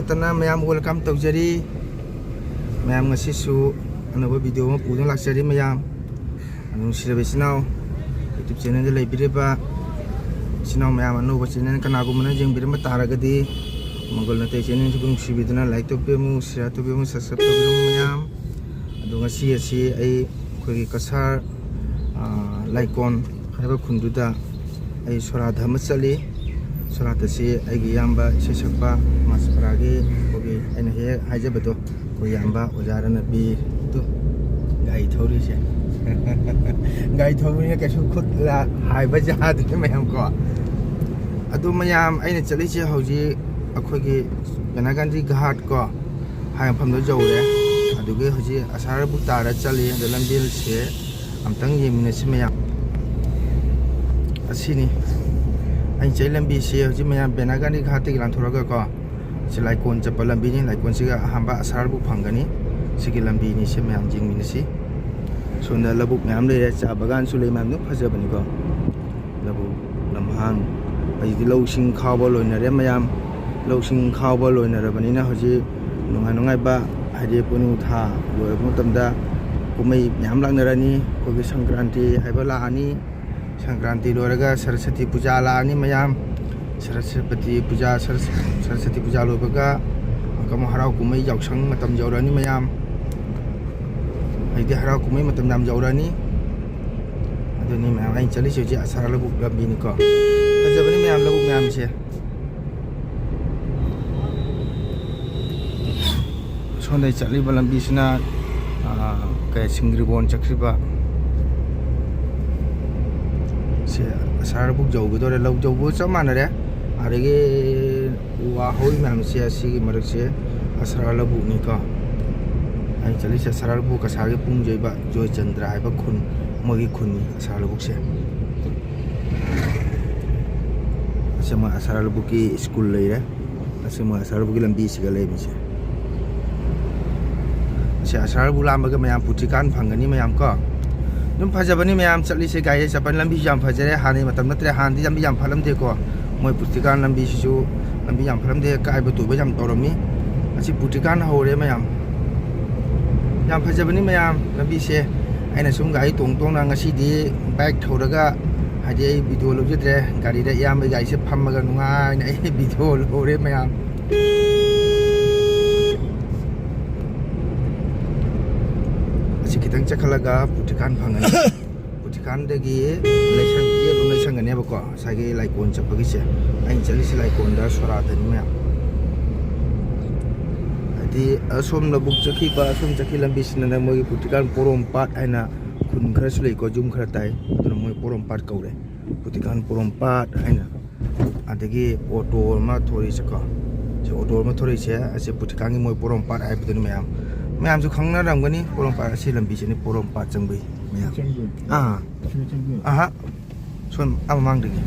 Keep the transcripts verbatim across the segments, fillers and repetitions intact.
ꯇꯅ ꯃꯌꯥꯝ welcome ꯇꯧꯖꯔꯤ꯫ ꯃꯌꯥꯝ ꯉꯁꯤꯁꯨ ꯑꯅꯧꯕ video ꯑꯃ ꯄꯨꯗꯨꯅ ꯂꯥꯛꯆꯔꯤ꯫ ꯃꯌꯥꯝ ꯅꯨꯡꯁꯤꯔꯕ ꯏꯆꯤꯟ ꯏꯅꯥꯎ, YouTube channelꯗ ꯂꯩꯕꯤꯔꯤꯕ ꯏꯆꯤꯟ ꯏꯅꯥꯎ ꯃꯌꯥꯝ, ꯑꯅꯧꯕ channel ꯀꯅꯥꯒꯨꯝꯕꯅ ꯌꯦꯡꯕꯤꯔꯝꯕ ꯇꯥꯔꯒꯗꯤ ꯃꯪꯒꯣꯜ ꯅꯇꯩ channelꯁꯤꯕꯨ ꯅꯨꯡꯁꯤꯕꯤꯗꯨꯅ like ꯇꯧꯕꯤꯔꯝꯃꯨ, share ꯇꯧꯕꯤꯔꯝꯃꯨ, subscribe ꯇꯧꯕꯤꯔꯝꯃꯨ ꯃꯌꯥꯝ꯫ ꯑꯗꯣ ꯉꯁꯤ ꯑꯁꯤ ꯑꯩ ꯑꯩꯈꯣꯏꯒꯤ ꯀꯁꯥꯔ, ꯑ, ꯂꯥꯏꯀꯣꯟ ꯍꯥꯏꯕ ꯈꯨꯟꯗꯨꯗ ꯑꯩ ꯁꯣꯔꯥꯠ ꯑꯃ ꯆꯠꯂꯤ꯫ ꯁꯣꯔꯥꯠ ꯑꯁꯤ ꯑꯩꯒꯤ ꯏꯌꯥꯝꯕ ꯏꯁꯩ ꯁꯛꯄ ꯃꯥꯁꯄꯔꯥꯒꯤ ꯑꯩꯈꯣꯏꯒꯤ ꯑꯩꯅ ꯍꯦꯛ ꯍꯦꯛ ꯍꯥꯏꯖꯕꯗꯣ, ꯑꯩꯈꯣꯏ ꯏꯌꯥꯝꯕ ꯑꯣꯖꯥ ꯔꯅꯕꯤꯔꯗꯨ ꯒꯥꯔꯤ ꯊꯧꯔꯤꯁꯦ꯫ ꯒꯥꯔꯤ ꯊꯧꯕꯅꯤꯅ ꯀꯩꯁꯨ ꯈꯨꯠ ꯂꯥ-, ꯍꯥꯏꯕ ꯌꯥꯗ꯭ꯔꯦ ꯃꯌꯥꯝ ꯀꯣ꯫ ꯑꯗꯨ ꯃꯌꯥꯝ, ꯑꯩꯅ ꯆꯠꯂꯤꯁꯦ ꯍꯧꯖꯤꯛ ꯑꯩꯈꯣꯏꯒꯤ ꯕꯦꯅꯥꯒꯥꯟꯗꯤ ꯘꯥꯠ ꯀꯣ, ꯍꯥꯏ ꯃꯐꯝꯗ ꯌꯧꯔꯦ꯫ ꯑꯗꯨꯒꯤ ꯍꯧꯖꯤꯛ ꯑꯁꯥꯔꯕꯨ ꯇꯥꯔ ꯆꯠꯂꯤ꯫ ꯑꯗꯣ ꯂꯝꯕꯤꯁꯦ ꯑꯝꯇꯪ ꯌꯦꯡꯃꯤꯟꯅꯁꯤ ꯃꯌꯥꯝ꯫ ꯑꯁꯤꯅꯤ ꯑꯩꯅ ꯆꯠꯂꯤ ꯂꯝꯕꯤꯁꯦ꯫ ꯍꯧꯖꯤꯛ ꯃꯌꯥꯝ ꯕꯦꯅꯥꯒꯥꯟꯗꯤ ꯘꯥꯠꯇꯒꯤ ꯂꯥꯟꯊꯣꯔꯛꯑꯒꯀꯣ, ꯁꯤ ꯂꯥꯏꯀꯣꯟ ꯆꯠꯄ ꯂꯝꯕꯤꯅꯤ꯫ ꯂꯥꯏꯀꯣꯟꯁꯤꯒ ꯑꯍꯥꯟꯕ ꯑꯁꯥꯔꯕꯨ ꯐꯪꯒꯅꯤ꯫ ꯁꯤꯒꯤ ꯂꯝꯕꯤꯅꯤ ꯁꯤ ꯃꯌꯥꯝ ꯌꯦꯡꯃꯤꯟꯅꯁꯤ꯫ ꯁꯣꯝꯗ ꯂꯧꯕꯨꯛ ꯃꯌꯥꯝ ꯂꯩꯔꯦ, ꯆꯥ ꯕꯒꯥꯟꯁꯨ ꯂꯩ, ꯃꯌꯥꯝ ꯑꯗꯨꯝ ꯐꯖꯕꯅꯤꯀꯣ꯫ ꯂꯧꯕꯨꯛ ꯂꯝꯍꯥꯡ꯫ ꯍꯧꯖꯤꯛꯇꯤ ꯂꯧꯁꯤꯡ ꯈꯥꯎꯕ ꯂꯣꯏꯅꯔꯦ ꯃꯌꯥꯝ꯫ ꯂꯧꯁꯤꯡ ꯈꯥꯎꯕ ꯂꯣꯏꯅꯔꯕꯅꯤꯅ ꯍꯧꯖꯤꯛ ꯅꯨꯡꯉꯥꯏ ꯅꯨꯡꯉꯥꯏꯕ, ꯍꯥꯏꯗꯤ ꯄꯣꯏꯅꯨ ꯊꯥ ꯂꯣꯏꯔꯕ ꯃꯇꯝꯗ ꯀꯨꯝꯍꯩ ꯃꯌꯥꯝ ꯂꯥꯛꯅꯔꯅꯤ꯫ ꯑꯩꯈꯣꯏꯒꯤ ꯁꯪꯀ꯭ꯔꯥꯟꯇꯤ ꯍꯥꯏꯕ ꯂꯥꯛꯑꯅꯤ꯫ ꯁꯪꯀ꯭ꯔꯥꯟꯇꯤ ꯂꯣꯏꯔꯒ ꯁꯔꯁꯇꯤ ꯄꯨꯖꯥ ꯂꯥꯛꯑꯅꯤ ꯃꯌꯥꯝ꯫ ꯁꯔꯁꯄꯇꯤ ꯄꯨꯖꯥ, ꯁꯔꯁ-, ꯁꯔꯁꯇꯤ ꯄꯨꯖꯥ ꯂꯣꯏꯕꯒ ꯑꯃꯨꯛ ꯍꯔꯥꯎ ꯀꯨꯝꯍꯩ ꯌꯥꯎꯁꯪ ꯃꯇꯝ ꯌꯧꯔꯛꯑꯅꯤ ꯃꯌꯥꯝ꯫ ꯍꯧꯖꯤꯛꯇꯤ ꯍꯔꯥꯎ ꯀꯨꯝꯍꯩ ꯃꯇꯝ ꯌꯥꯝ ꯌꯧꯔꯛꯑꯅꯤ꯫ ꯑꯗꯨꯅꯤ ꯃꯌꯥꯝ ꯑꯩꯅ ꯆꯠꯂꯤꯁꯦ ꯍꯧꯖꯤꯛ ꯑꯁꯥꯔ ꯂꯧꯕꯨꯛ ꯂꯝꯕꯤꯅꯤꯀꯣ꯫ ꯐꯖꯕꯅꯤ ꯃꯌꯥꯝ ꯂꯧꯕꯨꯛ ꯃꯌꯥꯝꯁꯦ꯫ ꯁꯣꯝꯗꯩ ꯆꯠꯂꯤꯕ ꯂꯝꯕꯤꯁꯤꯅ, ꯑꯥ, ꯀꯩ, ꯁꯤꯡꯒ꯭ꯔꯤꯕꯣꯟ ꯆꯠꯈ꯭ꯔꯤꯕ꯫ ꯁꯦ, ꯑꯁꯥꯔ ꯂꯧꯕꯨꯛ ꯌꯧꯒꯗꯧꯔꯦ꯫ ꯂꯧ ꯌꯧꯕꯒ ꯆꯞ ꯃꯥꯟꯅꯔꯦ꯫ ꯑꯗꯒꯤ ꯎ ꯋꯥ ꯍꯧꯔꯤ ꯃꯌꯥꯝꯁꯦ ꯑꯁꯤꯒꯤ ꯃꯔꯛꯁꯦ ꯑꯁꯥꯔ ꯂꯧꯕꯨꯛꯅꯤꯀꯣ꯫ ꯑꯩꯅ ꯆꯠꯂꯤꯁꯦ ꯑꯁꯥꯔ ꯂꯧꯕꯨꯛ ꯀꯁꯥꯔꯒꯤ ꯄꯨꯡ ꯌꯩꯕ ꯖꯣꯏꯆꯟꯗ꯭ꯔ ꯍꯥꯏꯕ ꯈꯨꯟ, ꯃꯣꯏꯒꯤ ꯈꯨꯟꯅꯤ ꯑꯁꯥꯔ ꯂꯧꯕꯨꯛꯁꯦ꯫ ꯑꯁꯤ ꯃꯣꯏ ꯑꯁꯥꯔ ꯂꯧꯕꯨꯛꯀꯤ ꯁ꯭ꯀꯨꯜ ꯂꯩꯔꯦ꯫ ꯑꯁꯤ ꯃꯣꯏ ꯑꯁꯥꯔ ꯂꯧꯕꯨꯛꯀꯤ ꯂꯝꯕꯤꯁꯤꯒ ꯂꯩꯕꯁꯦ꯫ ꯑꯁꯤ ꯑꯁꯥꯔ ꯂꯧꯕꯨꯛ ꯂꯥꯝꯕꯒ ꯃꯌꯥꯝ ꯄꯨꯊ꯭ꯔꯤꯀꯥꯟ ꯐꯪꯒꯅꯤ ꯃꯌꯥꯝ ꯀꯣ꯫ ꯑꯗꯨꯝ ꯐꯖꯕꯅꯤ ꯃꯌꯥꯝ ꯆꯠꯂꯤꯁꯦ, ꯒꯥꯔꯤ ꯆꯠꯄꯅꯤ꯫ ꯂꯝꯕꯤꯁꯨ ꯌꯥꯝ ꯐꯖꯔꯦ, ꯍꯥꯟꯅꯒꯤ ꯃꯇꯝ ꯅꯠꯇ꯭ꯔꯦ꯫ ꯍꯥꯟꯅꯗꯤ ꯂꯝꯕꯤ ꯌꯥꯝ ꯐꯠꯂꯝꯗꯦꯀꯣ꯫ ꯃꯣꯏ ꯄꯨꯊ꯭ꯔꯤꯀꯥꯟ ꯂꯝꯕꯤꯁꯤꯁꯨ ꯂꯝꯕꯤ ꯌꯥꯝ ꯐꯔꯝꯗꯦ, ꯀꯥꯏꯕ ꯇꯨꯕ ꯌꯥꯝ ꯇꯧꯔꯝꯃꯤ꯫ ꯑꯁꯤ ꯄꯨꯇꯤꯀꯥꯟ ꯍꯧꯔꯦ ꯃꯌꯥꯝ꯫ ꯌꯥꯝ ꯐꯖꯕꯅꯤ ꯃꯌꯥꯝ ꯂꯝꯕꯤꯁꯦ꯫ ꯑꯩꯅ ꯁꯨꯝ ꯒꯥꯔꯤ ꯇꯣꯡ ꯇꯣꯡꯅ ꯉꯁꯤꯗꯤ ꯕꯥꯏꯛ ꯊꯧꯔꯒ, ꯍꯥꯏꯗꯤ ꯑꯩ ꯚꯤꯗꯤꯑꯣ ꯂꯧꯖꯗ꯭ꯔꯦ, ꯒꯥꯔꯤꯗ ꯏꯌꯥꯝꯕꯒꯤ ꯒꯥꯔꯤꯁꯦ ꯐꯝꯃꯒ ꯅꯨꯡꯉꯥꯏꯅ ꯑꯩ ꯚꯤꯗꯤꯑꯣ ꯂꯧꯔꯦ ꯃꯌꯥꯝ꯫ ꯑꯁꯤ ꯈꯤꯇꯪ ꯆꯠꯈꯠꯂꯒ ꯄꯨꯇꯤꯀꯥꯟ ꯐꯪꯒꯅꯤ꯫ ꯄꯨꯇꯤꯀꯥꯟꯗꯒꯤ ꯂꯩꯁꯪ, ꯌꯦꯠꯂꯣꯝ ꯂꯩꯁꯪꯒꯅꯦꯕꯀꯣ, ꯉꯁꯥꯏꯒꯤ ꯂꯥꯏꯀꯣꯟ ꯆꯠꯄꯒꯤꯁꯦ꯫ ꯑꯩꯅ ꯆꯠꯂꯤꯁꯦ ꯂꯥꯏꯀꯣꯟꯗ ꯁꯣꯔꯥꯗꯅꯤ ꯃꯌꯥꯝ꯫ ꯍꯥꯏꯗꯤ ꯑꯁꯣꯝ ꯂꯧꯕꯨꯛ ꯆꯠꯈꯤꯕ, ꯑꯁꯣꯝ ꯆꯠꯈꯤ ꯂꯝꯕꯤꯁꯤꯅꯅꯦ ꯃꯣꯏꯒꯤ ꯄꯨꯇꯤꯀꯥꯟ ꯄꯣꯔꯣꯝ ꯄꯥꯠ ꯍꯥꯏꯅ ꯈꯨꯟ ꯈꯔꯁꯨ ꯂꯩꯀꯣ, ꯌꯨꯝ ꯈꯔ ꯇꯥꯏ, ꯑꯗꯨꯅ ꯃꯣꯏ ꯄꯣꯔꯣꯝ ꯄꯥꯠ ꯀꯧꯔꯦ꯫ ꯄꯨꯇꯤꯀꯥꯟ ꯄꯣꯔꯣꯝ ꯄꯥꯠ ꯍꯥꯏꯅ꯫ ꯑꯗꯒꯤ ꯑꯣꯇꯣ ꯑꯃ ꯊꯣꯔꯛꯏꯁꯦꯀꯣ, ꯁꯤ ꯑꯣꯇꯣ ꯑꯃ ꯊꯣꯔꯛꯏꯁꯦ ꯑꯁꯤ ꯄꯨꯇꯤꯀꯥꯟꯒꯤ ꯃꯣꯏ ꯄꯣꯔꯣꯝ ꯄꯥꯠ ꯍꯥꯏꯕꯗꯨꯅꯤ ꯃꯌꯥꯝ꯫ ꯃꯌꯥꯝꯁꯨ ꯈꯪꯅꯔꯝꯒꯅꯤ ꯄꯣꯔꯣꯝ ꯄꯥꯠ, ꯑꯁꯤ ꯂꯝꯕꯤꯁꯤꯅꯤ ꯄꯣꯔꯣꯝ ꯄꯥꯠ ꯆꯪꯕꯒꯤ ꯃꯌꯥꯝ꯫ ꯆꯪꯕ꯭ꯔꯣ? ꯑꯥ꯫ ꯁꯤꯗ ꯆꯪꯕ꯭ꯔꯣ? ꯑꯍꯥ꯫ ꯁꯣꯝ ꯑꯥ ꯃꯃꯥꯡꯗꯒꯤ꯫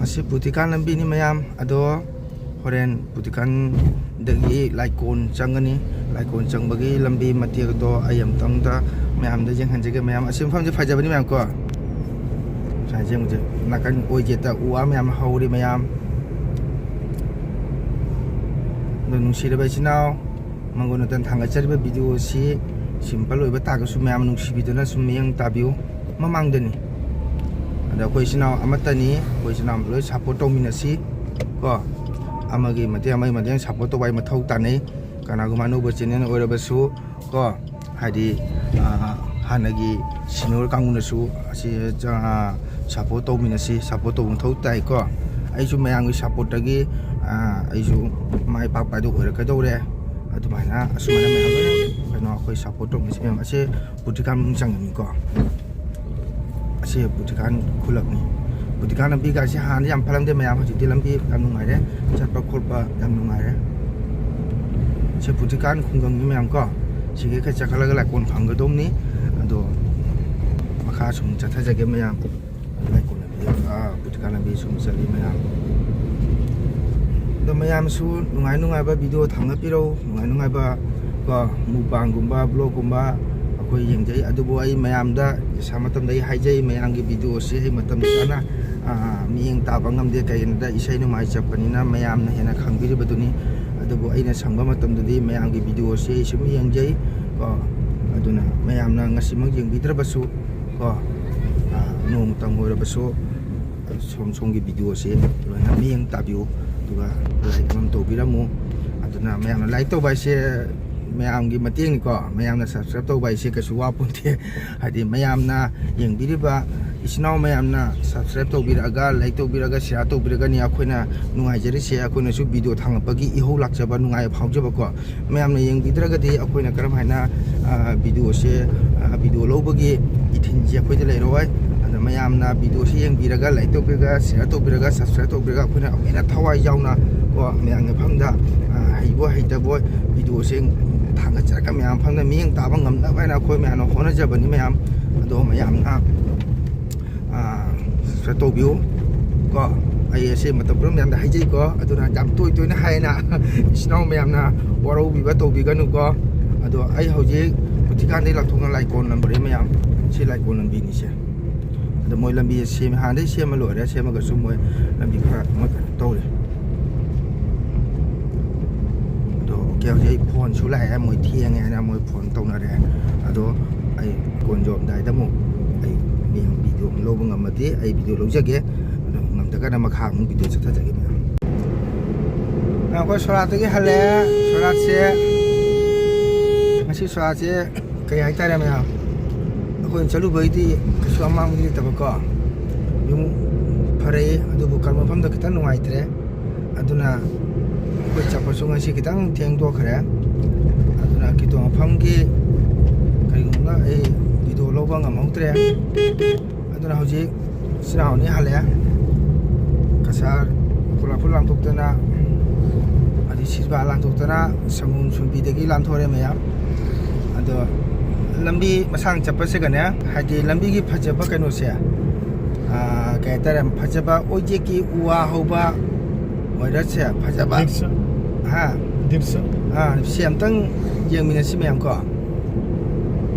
ꯑꯁꯤ ꯄꯨꯇꯤꯀꯥꯟ ꯂꯝꯕꯤꯅꯤ ꯃꯌꯥꯝ꯫ ꯑꯗꯣ ꯍꯣꯔꯦꯟ ꯄꯨꯇꯤꯀꯥꯟꯗꯒꯤ ꯂꯥꯏꯀꯣꯟ ꯆꯪꯒꯅꯤ꯫ ꯂꯥꯏꯀꯣꯟ ꯆꯪꯕꯒꯤ ꯂꯝꯕꯤ ꯃꯇꯦꯛ ꯑꯗꯣ ꯑꯩ ꯑꯝꯇꯪꯗ ꯃꯌꯥꯝꯗ ꯌꯦꯡꯍꯟꯖꯒꯦ ꯃꯌꯥꯝ꯫ ꯑꯁꯤ ꯃꯐꯝꯁꯦ ꯐꯖꯕꯅꯤ ꯃꯌꯥꯝ ꯀꯣ꯫ ꯁꯨꯃꯥꯏꯅ ꯌꯦꯡꯕꯁꯦ, ꯅꯥꯀꯟ ꯑꯣꯏ ꯖꯦꯠꯇ ꯎ ꯋꯥ ꯃꯌꯥꯝ ꯍꯧꯔꯤ ꯃꯌꯥꯝ꯫ ꯑꯗꯣ ꯅꯨꯡꯁꯤꯔꯕ ꯏꯆꯤꯟ ꯏꯅꯥꯎ, ꯃꯪꯒꯣꯜ ꯃꯇꯟ ꯊꯥꯡꯒꯠꯆꯔꯤꯕ ꯚꯤꯗꯤꯑꯣ ꯑꯁꯤ ꯁꯤꯝꯄꯜ ꯑꯣꯏꯕ ꯇꯥꯔꯒꯁꯨ ꯃꯌꯥꯝ ꯅꯨꯡꯁꯤꯕꯤꯗꯨꯅ ꯁꯨꯝ ꯃꯤꯠꯌꯦꯡ ꯇꯥꯕꯤꯌꯨ꯫ ꯃꯃꯥꯡꯗꯅꯤ꯫ ꯑꯗ ꯑꯩꯈꯣꯏ ꯏꯆꯤꯟ ꯏꯅꯥꯎ ꯑꯃꯠꯇꯅꯤ, ꯑꯩꯈꯣꯏ ꯏꯆꯤꯟ ꯏꯅꯥꯎ ꯂꯣꯏ ꯁꯞꯄꯣꯔꯠ ꯇꯧꯃꯤꯟꯅꯁꯤ ꯀꯣ꯫ ꯑꯃꯒꯤ ꯃꯇꯦꯡ ꯑꯃꯒꯤ ꯃꯇꯦꯡ ꯁꯞꯄꯣꯔꯠ ꯇꯧꯕ ꯍꯥꯏ ꯃꯊꯧ ꯇꯥꯅꯩ꯫ ꯀꯅꯥꯒꯨꯝꯕ ꯑꯅꯧꯕ ꯆꯦꯅꯦꯜ ꯑꯣꯏꯔꯕꯁꯨ ꯀꯣ, ꯍꯥꯏꯗꯤ, ꯑꯥ, ꯍꯥꯟꯅꯒꯤ ꯁꯤꯅꯤꯌꯔ ꯀꯥꯡꯕꯨꯅꯁꯨ ꯑꯁꯤ, ꯑꯥ, ꯁꯞꯄꯣꯔꯠ ꯇꯧꯃꯤꯟꯅꯁꯤ, ꯁꯞꯄꯣꯔꯠ ꯇꯧꯕ ꯃꯊꯧ ꯇꯥꯏꯀꯣ꯫ ꯑꯩꯁꯨ ꯃꯌꯥꯝꯒꯤ ꯁꯞꯄꯣꯔꯠꯇꯒꯤ, ꯑꯥ, ꯑꯩꯁꯨ ꯃꯥꯏ ꯄꯥꯛꯄ ꯍꯥꯏꯗꯨ ꯑꯣꯏꯔꯛꯀꯗꯧꯔꯦ꯫ ꯑꯗꯨꯃꯥꯏꯅ ꯑꯁꯨꯃꯥꯏꯅ ꯃꯌꯥꯝ ꯂꯣꯏꯅ ꯀꯩꯅꯣ ꯑꯩꯈꯣꯏ ꯁꯞꯄꯣꯔꯠ ꯇꯧꯃꯤꯟꯅꯁꯤ ꯃꯌꯥꯝ꯫ ꯑꯁꯤ ꯄꯨꯇꯤꯀꯥꯟ ꯃꯅꯨꯡ ꯆꯪꯉꯅꯤꯀꯣ꯫ ꯑꯁꯤ ꯄꯨꯇꯤꯀꯥꯟ ꯈꯨꯜꯂꯛꯅꯤ꯫ ꯄꯨꯇꯤꯀꯥꯟ ꯂꯝꯕꯤꯒꯁꯤ ꯍꯥꯟꯅꯗꯤ ꯌꯥꯝ ꯐꯠꯂꯝꯗꯦ ꯃꯌꯥꯝ, ꯍꯧꯖꯤꯛꯇꯤ ꯂꯝꯕꯤ ꯌꯥꯝ ꯅꯨꯡꯉꯥꯏꯔꯦ, ꯆꯠꯄ ꯈꯣꯠꯄ ꯌꯥꯝ ꯅꯨꯡꯉꯥꯏꯔꯦ꯫ ꯁꯤ ꯄꯨꯇꯤꯀꯥꯟ ꯈꯨꯡꯒꯪꯅꯤ ꯃꯌꯥꯝ ꯀꯣ꯫ ꯁꯤꯒꯤ ꯈꯔ ꯆꯠꯈꯠꯂꯒ ꯂꯥꯏꯀꯣꯟ ꯐꯪꯒꯗꯧꯅꯤ꯫ ꯑꯗꯣ ꯃꯈꯥ ꯁꯨꯝ ꯆꯠꯊꯖꯒꯦ ꯃꯌꯥꯝ꯫ ꯂꯥꯏꯀꯣꯟ ꯂꯝꯕꯤ, ꯑꯥ, ꯄꯨꯇꯤꯀꯥꯟ ꯂꯝꯕꯤ ꯁꯨꯝ ꯆꯠꯂꯤ ꯃꯌꯥꯝ꯫ ꯑꯗꯣ ꯃꯌꯥꯝꯁꯨ ꯅꯨꯡꯉꯥꯏ ꯅꯨꯡꯉꯥꯏꯕ ꯚꯤꯗꯤꯑꯣ ꯊꯥꯡꯒꯠꯄꯤꯔꯛꯎ, ꯅꯨꯡꯉꯥꯏ ꯅꯨꯡꯉꯥꯏꯕ ꯀꯣ, ꯃꯨꯛꯕꯥꯡꯒꯨꯝꯕ, ꯕ꯭ꯂꯣꯒꯀꯨꯝꯕ, ꯑꯩꯈꯣꯏ ꯌꯦꯡꯖꯩ꯫ ꯑꯗꯨꯕꯨ ꯑꯩ ꯃꯌꯥꯝꯗ ꯏꯁꯥ ꯃꯇꯝꯗ ꯑꯩ ꯍꯥꯏꯖꯩ, ꯃꯌꯥꯝꯒꯤ ꯚꯤꯗꯤꯑꯣꯁꯤ ꯑꯩ ꯃꯇꯝ ꯆꯥꯅ, ꯑ, ꯃꯤꯠꯌꯦꯡ ꯇꯥꯕ ꯉꯝꯗꯦ꯫ ꯀꯩꯒꯤꯅꯣꯗ ꯏꯁꯩ ꯅꯣꯡꯃꯥꯏ ꯆꯠꯄꯅꯤꯅ ꯃꯌꯥꯝꯅ ꯍꯦꯟꯅ ꯈꯪꯕꯤꯔꯤꯕꯗꯨꯅꯤ꯫ ꯑꯗꯨꯕꯨ ꯑꯩꯅ ꯁꯪꯕ ꯃꯇꯝꯗꯗꯤ ꯃꯌꯥꯝꯒꯤ ꯚꯤꯗꯤꯑꯣꯁꯤ ꯑꯩ ꯁꯨꯝ ꯌꯦꯡꯖꯩ ꯀꯣ꯫ ꯑꯗꯨꯅ ꯃꯌꯥꯝꯅ ꯉꯁꯤꯃꯛ ꯌꯦꯡꯕꯤꯗ꯭ꯔꯕꯁꯨ ꯀꯣ, ꯑ, ꯅꯣꯡꯃꯇꯪ ꯑꯣꯏꯔꯕꯁꯨ ꯁꯣꯝ ꯁꯣꯝꯒꯤ ꯚꯤꯗꯤꯑꯣꯁꯦ ꯂꯣꯏꯅ ꯃꯤꯠꯌꯦꯡ ꯇꯥꯕꯤꯌꯨ, ꯑꯗꯨꯒ ꯂꯥꯏꯛ ꯑꯃ ꯇꯧꯕꯤꯔꯝꯃꯨ꯫ ꯑꯗꯨꯅ ꯃꯌꯥꯝꯅ ꯂꯥꯏꯛ ꯇꯧꯕ ꯍꯥꯏꯁꯦ ꯃꯌꯥꯝꯒꯤ ꯃꯇꯦꯡꯅꯤꯀꯣ꯫ ꯃꯌꯥꯝꯅ ꯁꯕꯁꯀ꯭ꯔꯥꯏꯕ ꯇꯧꯕ ꯍꯥꯏꯁꯦ ꯀꯩꯁꯨ ꯋꯥ ꯄꯣꯟꯇꯦ꯫ ꯍꯥꯏꯗꯤ ꯃꯌꯥꯝꯅ ꯌꯦꯡꯕꯤꯔꯤꯕ ꯏꯆꯤꯟ ꯏꯅꯥꯎ ꯃꯌꯥꯝꯅ ꯁꯕꯁꯀ꯭ꯔꯥꯏꯕ ꯇꯧꯕꯤꯔꯛꯑꯒ, ꯂꯥꯏꯛ ꯇꯧꯕꯤꯔꯒ, ꯁꯤꯌꯥꯔ ꯇꯧꯕꯤꯔꯒꯅꯤ ꯑꯩꯈꯣꯏꯅ ꯅꯨꯡꯉꯥꯏꯖꯔꯤꯁꯦ꯫ ꯑꯩꯈꯣꯏꯅꯁꯨ ꯚꯤꯗꯤꯑꯣ ꯊꯥꯡꯒꯠꯄꯒꯤ ꯏꯍꯧ ꯂꯥꯛꯆꯕ, ꯅꯨꯡꯉꯥꯏꯕ ꯐꯥꯎꯖꯕꯀꯣ꯫ ꯃꯌꯥꯝꯅ ꯌꯦꯡꯕꯤꯗ꯭ꯔꯒꯗꯤ ꯑꯩꯈꯣꯏꯅ ꯀꯔꯝ ꯍꯥꯏꯅ, ꯑ, ꯚꯤꯗꯤꯑꯣꯁꯦ, ꯑ, ꯚꯤꯗꯤꯑꯣ ꯂꯧꯕꯒꯤ ꯏꯊꯤꯜꯁꯦ ꯑꯩꯈꯣꯏꯗ ꯂꯩꯔꯣꯏ꯫ ꯑꯗ ꯃꯌꯥꯝꯅ ꯚꯤꯗꯤꯑꯣꯁꯦ ꯌꯦꯡꯕꯤꯔꯒ, ꯂꯥꯏꯛ ꯇꯧꯕꯤꯔꯒ, ꯁꯤꯌꯥꯔ ꯇꯧꯕꯤꯔꯒ, ꯁꯕꯁꯀ꯭ꯔꯥꯏꯕ ꯇꯧꯕꯤꯔꯒ, ꯑꯩꯈꯣꯏꯅ ꯍꯦꯟꯅ ꯊꯋꯥꯏ ꯌꯥꯎꯅ ꯀꯣ, ꯃꯌꯥꯝꯒꯤ ꯃꯐꯝꯗ, ꯑ, ꯍꯩꯕꯣꯏ ꯍꯩꯇꯕꯣꯏ ꯚꯤꯗꯤꯑꯣꯁꯦ ꯊꯥꯡꯒꯠꯆꯔꯒ ꯃꯌꯥꯝ ꯃꯐꯝꯗ ꯃꯤꯠꯌꯦꯡ ꯇꯥꯕ ꯉꯝꯅꯕ ꯍꯥꯏꯅ ꯑꯩꯈꯣꯏ ꯃꯌꯥꯝꯅ ꯍꯣꯠꯅꯖꯕꯅꯤ ꯃꯌꯥꯝ꯫ ꯑꯗꯣ ꯃꯌꯥꯝꯅ, ꯑ, ꯁꯕꯁꯀ꯭ꯔꯥꯏꯕ ꯇꯧꯕꯤꯌꯨ ꯀꯣ꯫ ꯑꯩ ꯑꯁꯤ ꯃꯇꯝ ꯄꯨꯝꯅꯃꯛ ꯃꯌꯥꯝꯗ ꯍꯥꯏꯖꯩꯀꯣ꯫ ꯑꯗꯨꯅ ꯌꯥꯝ ꯇꯣꯏ ꯇꯣꯏꯅ ꯍꯥꯏꯌꯦꯅ ꯏꯆꯤꯟ ꯏꯅꯥꯎ ꯃꯌꯥꯝꯅ ꯋꯥꯔꯧꯕꯤꯕ ꯇꯧꯕꯤꯒꯅꯨꯀꯣ꯫ ꯑꯗꯣ ꯑꯩ ꯍꯧꯖꯤꯛ ꯃꯨꯊꯤꯀꯥꯟꯗꯩ ꯂꯥꯟꯊꯣꯛꯅ ꯂꯥꯏꯀꯣꯟ ꯂꯝꯕꯤ ꯃꯌꯥꯝ, ꯁꯤ ꯂꯥꯏꯀꯣꯟ ꯂꯝꯕꯤꯅꯤꯁꯦ꯫ ꯑꯗꯣ ꯃꯣꯏ ꯂꯝꯕꯤ ꯁꯦꯝ-, ꯍꯥꯟꯅꯗꯩ ꯁꯦꯝꯃ ꯂꯣꯏꯔꯦ, ꯁꯦꯝꯃꯒꯁꯨ ꯃꯣꯏ ꯂꯝꯕꯤ ꯈꯔ ꯃꯣꯏ ꯀꯩꯅꯣ ꯇꯧꯔꯤ꯫ ꯑꯗꯣ ꯑꯣꯀꯦ, ꯍꯧꯖꯤꯛ ꯑꯩ ꯐꯣꯟꯁꯨ ꯂꯥꯛꯑꯦ, ꯃꯣꯏ ꯊꯦꯡꯉꯦ ꯍꯥꯏꯅ ꯃꯣꯏ ꯐꯣꯟ ꯇꯧꯅꯔꯦ꯫ ꯑꯗꯣ ꯑꯩ ꯀꯣꯟ ꯌꯧꯔꯝꯗꯥꯏꯗ ꯑꯃꯨꯛ ꯑꯩ ꯃꯌꯥꯝ ꯚꯤꯗꯤꯑꯣ ꯑꯃ ꯂꯧꯕ ꯉꯝꯃꯗꯤ ꯑꯩ ꯚꯤꯗꯤꯑꯣ ꯂꯧꯖꯒꯦ, ꯑꯗꯣ ꯉꯝꯗ꯭ꯔꯒꯅ ꯃꯈꯥ ꯑꯃꯨꯛ ꯚꯤꯗꯤꯑꯣ ꯆꯠꯊꯖꯒꯦ ꯃꯌꯥꯝ꯫ ꯑꯩꯈꯣꯏ ꯁꯣꯔꯥꯠꯇꯒꯤ ꯍꯜꯂꯛꯑꯦ꯫ ꯁꯣꯔꯥꯠꯁꯦ, ꯉꯁꯤ ꯁꯣꯔꯥꯠꯁꯦ ꯀꯩ ꯍꯥꯏꯇꯥꯔꯦ ꯃꯌꯥꯝ, ꯑꯩꯈꯣꯏꯅ ꯆꯠꯂꯨꯕꯩꯗꯤ ꯀꯩꯁꯨ ꯑꯃꯥꯡꯕꯗꯤ ꯂꯩꯇꯕꯀꯣ꯫ ꯌꯨꯝ ꯐꯔꯛꯑꯦ, ꯑꯗꯨꯕꯨ ꯀꯔꯝꯕ ꯃꯐꯝꯗ ꯈꯤꯇꯪ ꯅꯨꯡꯉꯥꯏꯇ꯭ꯔꯦ꯫ ꯑꯗꯨꯅ ꯑꯩꯈꯣꯏ ꯆꯠꯄꯁꯨ ꯉꯁꯤ ꯈꯤꯇꯪ ꯊꯦꯡꯗꯣꯛꯈ꯭ꯔꯦ꯫ ꯑꯗꯨꯅ ꯀꯤꯇꯣ ꯃꯐꯝꯒꯤ ꯀꯔꯤꯒꯨꯝꯕ ꯑꯩ ꯚꯤꯗꯤꯑꯣ ꯂꯧꯕ ꯉꯝꯍꯧꯗ꯭ꯔꯦ꯫ ꯑꯗꯨꯅ ꯍꯧꯖꯤꯛ ꯏꯆꯤꯟ ꯏꯅꯥꯎ ꯑꯅꯤ ꯍꯜꯂꯛꯑꯦ꯫ ꯀꯁꯥꯔ ꯈꯨꯂꯥ ꯈꯨꯜ ꯂꯥꯟꯊꯣꯛꯇꯅ, ꯑꯗꯩ ꯁꯤꯁꯕꯥ ꯂꯥꯟꯊꯣꯛꯇꯅ, ꯁꯪꯒꯣꯝ ꯁꯨꯝꯕꯤꯗꯒꯤ ꯂꯥꯟꯊꯣꯔꯦ ꯃꯌꯥꯝ꯫ ꯑꯗꯣ ꯂꯝꯕꯤ ꯃꯁꯥꯡ ꯆꯠꯄꯁꯤꯒꯅꯦ, ꯍꯥꯏꯗꯤ ꯂꯝꯕꯤꯒꯤ ꯐꯖꯕ ꯀꯩꯅꯣꯁꯦ, ꯑꯥ, ꯀꯩ ꯍꯥꯏꯇꯥꯔꯦ, ꯐꯖꯕ ꯑꯣꯏꯖꯦꯛꯀꯤ ꯎ ꯋꯥ ꯍꯧꯕ ꯑꯣꯏꯔꯁꯦ, ꯐꯖꯕ꯫ ꯗ꯭ꯔꯤꯁ꯭ꯌ꯫ ꯍꯥ? ꯗ꯭ꯔꯤꯁ꯭ꯌ꯫ ꯑꯥ, ꯁꯤ ꯑꯝꯇꯪ ꯌꯦꯡꯃꯤꯟꯅꯁꯤ ꯃꯌꯥꯝ ꯀꯣ꯫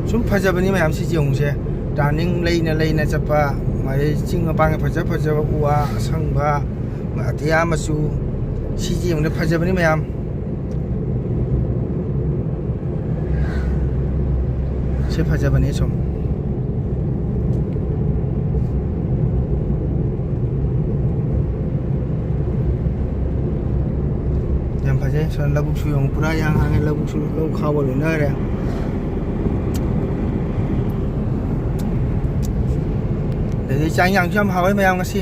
ꯁꯨꯝ ꯐꯖꯕꯅꯤ ꯃꯌꯥꯝ, ꯁꯤꯁꯦ ꯌꯦꯡꯉꯨꯁꯦ꯫ ꯇꯥꯔꯅꯤꯡ ꯂꯩꯅ ꯂꯩꯅ ꯆꯠꯄ, ꯃꯥꯗꯤ ꯆꯤꯡ ꯃꯄꯥꯟꯒꯤ ꯐꯖ ꯐꯖꯕ ꯎ ꯋꯥ ꯑꯁꯪꯕ, ꯑꯇꯤꯌꯥ ꯃꯆꯨ, ꯁꯤꯁꯦ ꯌꯦꯡꯕꯗ ꯐꯖꯕꯅꯤ ꯃꯌꯥꯝ꯫ ꯁꯤ ꯐꯖꯕꯅꯤ ꯁꯨꯝ꯫ ꯌꯥꯝ ꯐꯖꯩ꯫ ꯁꯣꯝ ꯂꯧꯕꯨꯛꯁꯨ ꯌꯦꯡꯉꯨ, ꯄꯨꯔꯥ ꯏꯍꯥꯡ ꯍꯥꯡꯉꯦ꯫ ꯂꯧꯕꯨꯛꯁꯨ ꯂꯧ ꯈꯥꯎꯕ ꯂꯣꯏꯅꯈ꯭ꯔꯦ꯫ ꯑꯗꯩꯗꯤ ꯆꯥꯛ ꯏꯟꯖꯥꯡꯁꯨ ꯌꯥꯝ ꯍꯥꯎꯋꯦ ꯃꯌꯥꯝ ꯉꯁꯤ꯫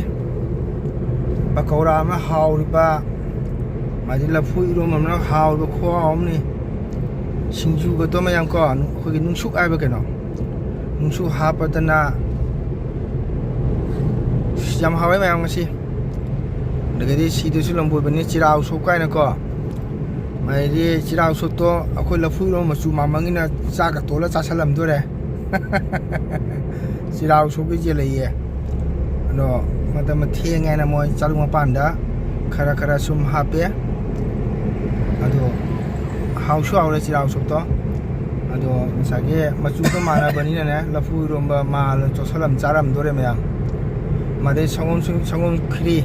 ꯄꯀꯧꯔꯥ ꯑꯃ ꯍꯥꯎꯔꯤꯕ, ꯃꯥꯗꯤ ꯂꯐꯨ ꯏꯔꯣꯝꯕ ꯑꯃꯅ ꯍꯥꯎꯔꯤꯕ ꯈꯨꯍꯥꯎ ꯑꯃꯅꯤ꯫ ꯁꯤꯡꯖꯨꯒꯗꯣ ꯃꯌꯥꯝ ꯀꯣ, ꯑꯩꯈꯣꯏꯒꯤ ꯅꯨꯡꯁꯨꯛ ꯍꯥꯏꯕ ꯀꯩꯅꯣ, ꯅꯨꯡꯁꯨꯛ ꯍꯥꯞꯄꯗꯅ ꯌꯥꯝ ꯍꯥꯎꯋꯦ ꯃꯌꯥꯝ ꯉꯁꯤ꯫ ꯑꯗꯒꯤꯗꯤ ꯁꯤꯗꯁꯨ ꯂꯝꯕꯣꯏꯕꯅꯤ ꯆꯤꯔꯥꯎ ꯁꯣꯞ ꯀꯥꯏꯅꯀꯣ꯫ ꯃꯗꯤ ꯆꯤꯔꯥꯎ ꯁꯣꯞꯇꯣ ꯑꯩꯈꯣꯏ ꯂꯐꯨ ꯏꯔꯣꯝꯕ ꯃꯆꯨ ꯃꯥꯟꯕꯅꯤꯅ ꯆꯥꯛꯀ ꯇꯣꯜꯂ ꯆꯥꯁꯜꯂꯝꯗꯣꯔꯦ꯫ ꯆꯤꯔꯥꯎ ꯁꯣꯞꯀꯤꯁꯦ ꯂꯩꯌꯦ꯫ ꯑꯗꯣ ꯃꯇꯝ ꯊꯦꯡꯉꯦꯅ ꯃꯣꯏ ꯆꯥꯂꯨꯛ ꯃꯄꯥꯟꯗ ꯈꯔ ꯈꯔ ꯁꯨꯝ ꯍꯥꯞꯄꯦ꯫ ꯑꯗꯣ ꯍꯥꯎꯁꯨ ꯍꯥꯎꯔꯦ ꯆꯤꯔꯥꯎ ꯁꯣꯞꯇꯣ꯫ ꯑꯗꯣ ꯉꯁꯥꯏꯒꯤ ꯃꯆꯨꯗꯣ ꯃꯥꯟꯅꯕꯅꯤꯅꯅꯦ, ꯂꯐꯨ ꯏꯔꯣꯝꯕ ꯃꯥꯜꯂ ꯆꯣꯠꯁꯜꯂꯝ ꯆꯥꯔꯝꯗꯣꯔꯦ ꯃꯌꯥꯝ꯫ ꯃꯗꯩ ꯁꯪꯒꯣꯝ ꯁꯨ-, ꯁꯪꯒꯣꯝ ꯈꯤꯔꯤ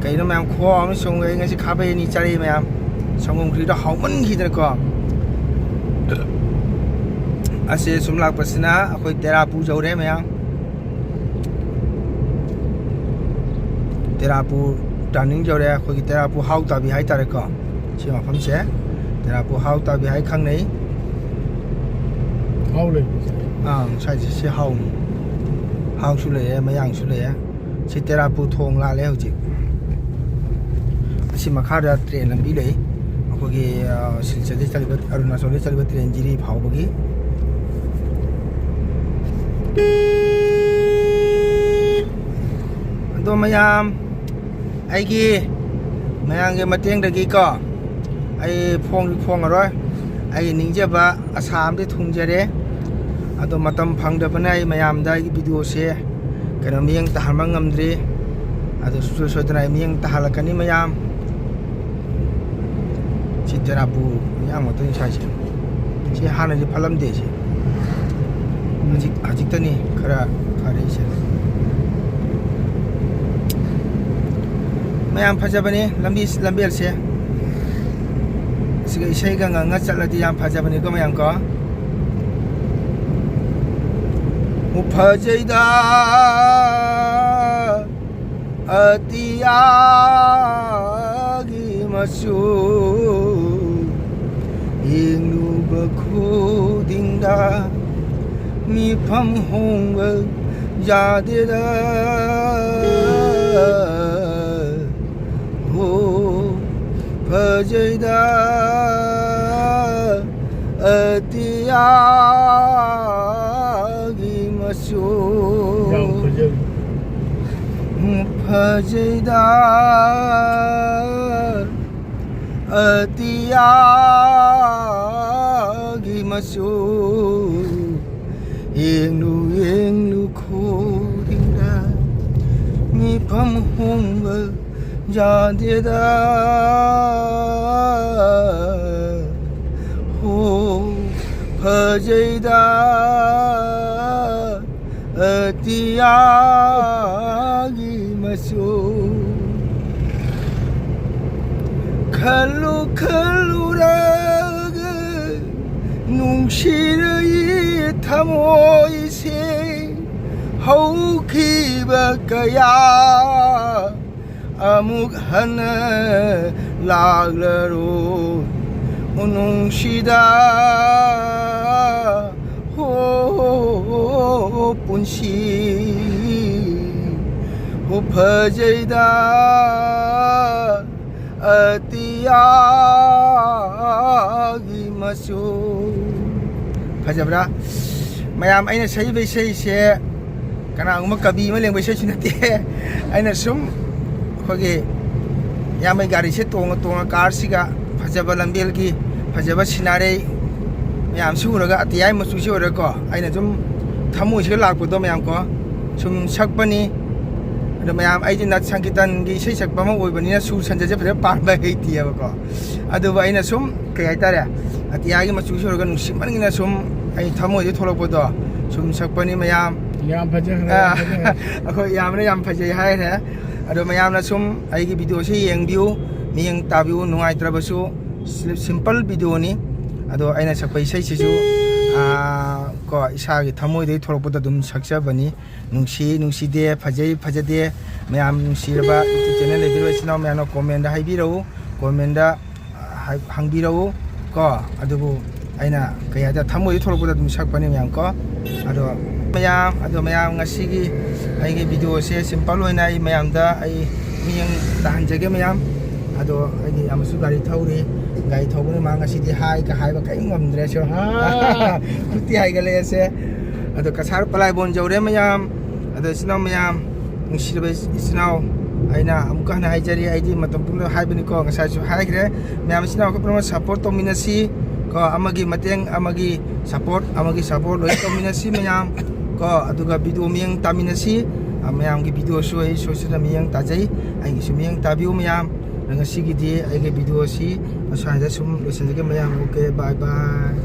ꯀꯩꯅꯣ ꯃꯌꯥꯝ ꯈꯨꯍꯥꯎ ꯑꯃ ꯁꯪꯒꯣꯝ, ꯑꯩ ꯉꯁꯤ ꯈꯥꯕꯩ ꯑꯅꯤ ꯆꯥꯔꯛꯑꯦ ꯃꯌꯥꯝ꯫ ꯁꯪꯒꯣꯝ ꯈꯤꯔꯤꯗꯣ ꯍꯥꯎꯃꯟꯈꯤꯗꯅꯀꯣ꯫ ꯑꯁꯤ ꯁꯨꯝ ꯂꯥꯛꯄꯁꯤꯅ ꯑꯩꯈꯣꯏ ꯇꯦꯔꯥꯄꯨ ꯌꯧꯔꯦ ꯃꯌꯥꯝ꯫ ꯇꯦꯔꯥꯄꯨ ꯇꯥꯔꯅꯤꯡ ꯌꯧꯔꯦ꯫ ꯑꯩꯈꯣꯏꯒꯤ ꯇꯦꯔꯥꯄꯨ ꯍꯥꯎ ꯇꯥꯕꯤ ꯍꯥꯏꯇꯥꯔꯦꯀꯣ꯫ ꯁꯤ ꯃꯐꯝꯁꯦ ꯇꯦꯔꯥꯄꯨ ꯍꯥꯎ ꯇꯥꯕꯤ ꯍꯥꯏ ꯈꯪꯅꯩ꯫ ꯍꯥꯎ ꯂꯩꯕ꯭ꯔꯣ? ꯑꯥ, ꯁ꯭ꯋꯥꯏꯁꯦ ꯁꯤ ꯍꯥꯎꯅꯤ꯫ ꯍꯥꯎꯁꯨ ꯂꯩꯌꯦ, ꯃꯌꯥꯡꯁꯨ ꯂꯩꯌꯦ꯫ ꯁꯤ ꯇꯦꯔꯥꯄꯨ ꯊꯣꯡ ꯂꯥꯜꯂꯦ ꯍꯧꯖꯤꯛ꯫ ꯑꯁꯤ ꯃꯈꯥꯗ ꯇ꯭ꯔꯦꯟ ꯂꯝꯕꯤ ꯂꯩ꯫ ꯑꯩꯈꯣꯏꯒꯤ, ꯑ, ꯁꯤꯜꯆꯔꯗꯒꯤ ꯆꯠꯂꯤꯕ, ꯑꯔꯨꯅꯥꯆꯜꯗꯒꯤ ꯆꯠꯂꯤꯕ ꯇ꯭ꯔꯦꯟ ꯖꯤꯔꯤ ꯐꯥꯎꯕꯒꯤ꯫ ꯑꯗꯣ ꯃꯌꯥꯝ, ꯑꯩꯒꯤ ꯃꯌꯥꯝꯒꯤ ꯃꯇꯦꯡꯗꯒꯤꯀꯣ, ꯑꯩ ꯐꯣꯡꯗꯤ ꯐꯣꯡꯉꯔꯣꯏ꯫ ꯑꯩꯒꯤ ꯅꯤꯡꯖꯕ ꯑꯁꯥ ꯑꯃꯗꯤ ꯊꯨꯡꯖꯔꯦ꯫ ꯑꯗꯣ ꯃꯇꯝ ꯐꯪꯗꯕꯅ ꯑꯩ ꯃꯌꯥꯝꯗ ꯑꯩꯒꯤ ꯚꯤꯗꯤꯑꯣꯁꯦ ꯀꯩꯅꯣ ꯃꯤꯠꯌꯦꯡ ꯇꯥꯍꯟꯕ ꯉꯝꯗ꯭ꯔꯤ꯫ ꯑꯗꯣ ꯁꯨꯡꯁꯣꯏ ꯁꯣꯏꯗꯅ ꯑꯩ ꯃꯤꯠꯌꯦꯡ ꯇꯥꯍꯜꯂꯛꯀꯅꯤ ꯃꯌꯥꯝ꯫ ꯁꯤ ꯇꯦꯔꯥꯄꯨ ꯃꯌꯥꯝ ꯉꯥꯛꯇꯅꯤ ꯁ꯭ꯋꯥꯏꯁꯦ꯫ ꯁꯤ ꯍꯥꯟꯅꯗꯤ ꯐꯠꯂꯝꯗꯦ ꯁꯤ꯫ ꯍꯧꯖꯤꯛ ꯍꯧꯖꯤꯛꯇꯅꯤ ꯈꯔ ꯐꯔꯛꯏꯁꯦ꯫ ꯃꯌꯥꯝ ꯐꯖꯕꯅꯤ ꯂꯝꯕꯤ ꯂꯝꯕꯦꯜꯁꯦ꯫ ꯁꯤꯒ ꯏꯁꯩꯒ ꯉꯪꯉ ꯆꯠꯂꯗꯤ ꯌꯥꯝ ꯐꯖꯕꯅꯤꯀꯣ ꯃꯌꯥꯝ ꯀꯣ꯫ ꯐꯖꯩꯗ ꯑꯇꯤꯌꯥꯒꯤ ꯃꯆꯨ꯫ ꯌꯦꯡꯂꯨꯕ ꯈꯨꯗꯤꯡꯗ ꯃꯤꯐꯝ ꯍꯣꯡꯕ ꯌꯥꯗꯦꯗ꯫ ꯍꯣ ꯐꯖꯩꯗ ꯑꯇꯤꯌꯥꯒꯤ ꯃꯆꯨ꯫ ꯌꯥꯝ ꯐꯖꯩ꯫ ꯐꯖꯩꯗ ꯑꯇꯤꯌꯥꯒꯤ ꯃꯆꯨ꯫ ꯌꯦꯡꯂꯨ ꯌꯦꯡꯂꯨ ꯈꯨꯗꯤꯡꯗ ꯃꯤꯐꯝ ꯍꯣꯡꯕ ꯌꯥꯗꯦꯗ꯫ ꯍꯣ ꯐꯖꯩꯗ ꯑꯇꯤꯌꯥꯒꯤ ꯃꯆꯨ꯫ ꯈꯜꯂꯨ ꯈꯜꯂꯨꯔꯒ ꯅꯨꯡꯁꯤꯔꯛꯏ ꯊꯃꯣꯏꯁꯦ꯫ ꯍꯧꯈꯤꯕ ꯀꯌꯥ ꯑꯃꯨꯛ ꯍꯟꯅ ꯂꯥꯛꯂꯔꯣꯏ ꯅꯨꯡꯁꯤꯗ꯫ ꯍꯣ ꯄꯨꯟꯁꯤ꯫ ꯍꯣ ꯐꯖꯩꯗ ꯑꯇꯤꯌꯥꯒꯤ ꯃꯆꯨ꯫ ꯐꯖꯕ꯭ꯔꯥ? ꯃꯌꯥꯝ, ꯑꯩꯅ ꯁꯛꯏꯕ ꯏꯁꯩꯁꯦ ꯀꯅꯥꯒꯨꯝꯕ ꯀꯕꯤ ꯑꯃ ꯂꯦꯡꯕ ꯏꯁꯩꯁꯨ ꯅꯠꯇꯦ꯫ ꯑꯩꯅ ꯁꯨꯝ ꯑꯩꯈꯣꯏꯒꯤ ꯏꯌꯥꯝꯕꯩ ꯒꯥꯔꯤꯁꯦ ꯇꯣꯡꯉ ꯇꯣꯡꯉ ꯀꯥꯔꯁꯤꯒ ꯐꯖꯕ ꯂꯝꯕꯦꯜꯒꯤ ꯐꯖꯕ ꯁꯤꯅꯔꯤ ꯃꯌꯥꯝꯁꯤ ꯎꯔꯒ, ꯑꯇꯤꯌꯥꯒꯤ ꯃꯆꯨꯁꯤ ꯎꯔꯒꯀꯣ, ꯑꯩꯅ ꯁꯨꯝ ꯊꯃꯣꯏꯁꯤꯒ ꯂꯥꯛꯄꯗꯣ ꯃꯌꯥꯝ ꯀꯣ, ꯁꯨꯝ ꯁꯛꯄꯅꯤ꯫ ꯑꯗꯣ ꯃꯌꯥꯝ, ꯑꯩꯗꯤ ꯅꯠ ꯁꯪꯀꯤꯔꯇꯟꯒꯤ ꯏꯁꯩ ꯁꯛꯄ ꯑꯃ ꯑꯣꯏꯕꯅꯤꯅ ꯁꯨꯔ ꯁꯟꯖꯠꯁꯦ ꯐꯖꯅ ꯄꯥꯟꯕ ꯍꯩꯇꯦꯕꯀꯣ꯫ ꯑꯗꯨꯕꯨ ꯑꯩꯅ ꯁꯨꯝ, ꯀꯩ ꯍꯥꯏꯇꯥꯔꯦ, ꯑꯇꯤꯌꯥꯒꯤ ꯃꯆꯨꯁꯤ ꯎꯔꯒ ꯅꯨꯡꯁꯤꯃꯟꯒꯤꯅ ꯁꯨꯝ ꯑꯩ ꯊꯃꯣꯏꯗꯒꯤ ꯊꯣꯛꯂꯛꯄꯗꯣ, ꯁꯨꯝ ꯁꯛꯄꯅꯤ ꯃꯌꯥꯝ꯫ ꯌꯥꯝ ꯐꯖꯈ꯭ꯔꯦ, ꯑꯥ, ꯌꯥꯝ ꯐꯖꯈ꯭ꯔꯦ꯫ ꯑꯩꯈꯣꯏ ꯏꯌꯥꯝꯕꯅ ꯌꯥꯝ ꯐꯖꯩ ꯍꯥꯏꯈ꯭ꯔꯦ꯫ ꯑꯗꯣ ꯃꯌꯥꯝꯅ ꯁꯨꯝ ꯑꯩꯒꯤ ꯚꯤꯗꯤꯑꯣꯁꯤ ꯌꯦꯡꯕꯤꯌꯨ, ꯃꯤꯠꯌꯦꯡ ꯇꯥꯕꯤꯌꯨ, ꯅꯨꯡꯉꯥꯏꯇ꯭ꯔꯕꯁꯨ ꯁꯤ-, ꯁꯤꯝꯄꯜ ꯚꯤꯗꯤꯑꯣꯅꯤ꯫ ꯑꯗꯣ ꯑꯩꯅ ꯁꯛꯄ ꯏꯁꯩꯁꯤꯁꯨ, ꯑꯥ, ꯀꯣ, ꯏꯁꯥꯒꯤ ꯊꯃꯣꯏꯗꯒꯤ ꯊꯣꯛꯂꯛꯄꯗ ꯑꯗꯨꯝ ꯁꯛꯆꯕꯅꯤ꯫ ꯅꯨꯡꯁꯤ ꯅꯨꯡꯁꯤꯗꯦ, ꯐꯖꯩ ꯐꯖꯗꯦ, ꯃꯌꯥꯝ ꯅꯨꯡꯁꯤꯔꯕ YouTube ꯆꯦꯅꯦꯜ ꯂꯩꯕꯤꯔꯤꯕ ꯏꯆꯤꯟ ꯏꯅꯥꯎ ꯃꯌꯥꯝꯅ ꯀꯣꯃꯦꯟꯗ ꯍꯥꯏꯕꯤꯔꯛꯎ, ꯀꯣꯃꯦꯟꯗ ꯍꯥꯏ-, ꯍꯪꯕꯤꯔꯛꯎ ꯀꯣ꯫ ꯑꯗꯨꯕꯨ ꯑꯩꯅ ꯀꯩ ꯍꯥꯏꯇꯥꯔꯦ, ꯊꯃꯣꯏꯗ ꯊꯣꯛꯂꯛꯄꯗ ꯑꯗꯨꯝ ꯁꯛꯄꯅꯤ ꯃꯌꯥꯝ ꯀꯣ꯫ ꯑꯗꯣ ꯃꯌꯥꯝ, ꯑꯗꯣ ꯃꯌꯥꯝ ꯉꯁꯤꯒꯤ ꯑꯩꯒꯤ ꯚꯤꯗꯤꯑꯣꯁꯦ ꯁꯤꯝꯄꯜ ꯑꯣꯏꯅ ꯑꯩ ꯃꯌꯥꯝꯗ ꯑꯩ ꯃꯤꯠꯌꯦꯡ ꯇꯥꯍꯟꯖꯒꯦ ꯃꯌꯥꯝ꯫ ꯑꯗꯣ ꯑꯩꯒꯤ ꯌꯥꯝꯅꯁꯨ ꯒꯥꯔꯤ ꯊꯧꯔꯤ, ꯒꯥꯔꯤ ꯊꯧꯕꯅꯤ ꯃꯥ ꯉꯁꯤꯗꯤ ꯍꯥꯏꯒ ꯍꯥꯏꯕ ꯀꯔꯤꯝ ꯉꯝꯗ꯭ꯔꯦ ꯁꯦ꯫ ꯑꯥ꯫ ꯈꯨꯠꯇꯤ ꯍꯥꯏꯒꯠꯂꯛꯑꯦꯁꯦ꯫ ꯑꯗꯣ ꯀꯁꯥꯔ ꯄꯂꯥꯏꯕꯣꯟ ꯌꯧꯔꯦ ꯃꯌꯥꯝ꯫ ꯑꯗꯣ ꯏꯆꯤꯟ ꯏꯅꯥꯎ ꯃꯌꯥꯝ, ꯅꯨꯡꯁꯤꯔꯕ ꯏꯆꯤꯟ ꯏꯅꯥꯎ, ꯑꯩꯅ ꯑꯃꯨꯛꯀ ꯍꯟꯅ ꯍꯥꯏꯖꯔꯤ, ꯑꯩꯗꯤ ꯃꯇꯝ ꯄꯨꯝꯅꯃꯛ ꯍꯥꯏꯕꯅꯤꯀꯣ, ꯉꯁꯥꯏꯁꯨ ꯍꯥꯏꯈ꯭ꯔꯦ꯫ ꯃꯌꯥꯝ ꯏꯆꯤꯟ ꯏꯅꯥꯎ ꯑꯩꯈꯣꯏ ꯄꯨꯝꯅꯃꯛ ꯁꯞꯄꯣꯔꯠ ꯇꯧꯃꯤꯟꯅꯁꯤ ꯀꯣ, ꯑꯃꯒꯤ ꯃꯇꯦꯡ ꯑꯃꯒꯤ ꯁꯞꯄꯣꯔꯠ, ꯑꯃꯒꯤ ꯁꯞꯄꯣꯔꯠ ꯂꯣꯏ ꯇꯧꯃꯤꯟꯅꯁꯤ ꯃꯌꯥꯝ ꯀꯣ꯫ ꯑꯗꯨꯒ ꯚꯤꯗꯤꯑꯣ ꯃꯤꯠꯌꯦꯡ ꯇꯥꯃꯤꯟꯅꯁꯤ꯫ ꯑ, ꯃꯌꯥꯝꯒꯤ ꯚꯤꯗꯤꯑꯣꯁꯨ ꯑꯩ ꯁꯣꯏꯁꯤꯟꯅ ꯃꯤꯠꯌꯦꯡ ꯇꯥꯖꯩ, ꯑꯩꯒꯤꯁꯨ ꯃꯤꯠꯌꯦꯡ ꯇꯥꯕꯤꯌꯨ ꯃꯌꯥꯝ꯫ ꯑꯗꯣ ꯉꯁꯤꯒꯤꯗꯤ ꯑꯩꯒꯤ ꯚꯤꯗꯤꯑꯣꯁꯤ ꯑꯁ꯭ꯋꯥꯏꯗ ꯁꯨꯝ ꯂꯣꯏꯁꯤꯟꯖꯒꯦ ꯃꯌꯥꯝ꯫ ꯑꯣꯀꯦ, ꯕꯥꯏ ꯕꯥꯏ꯫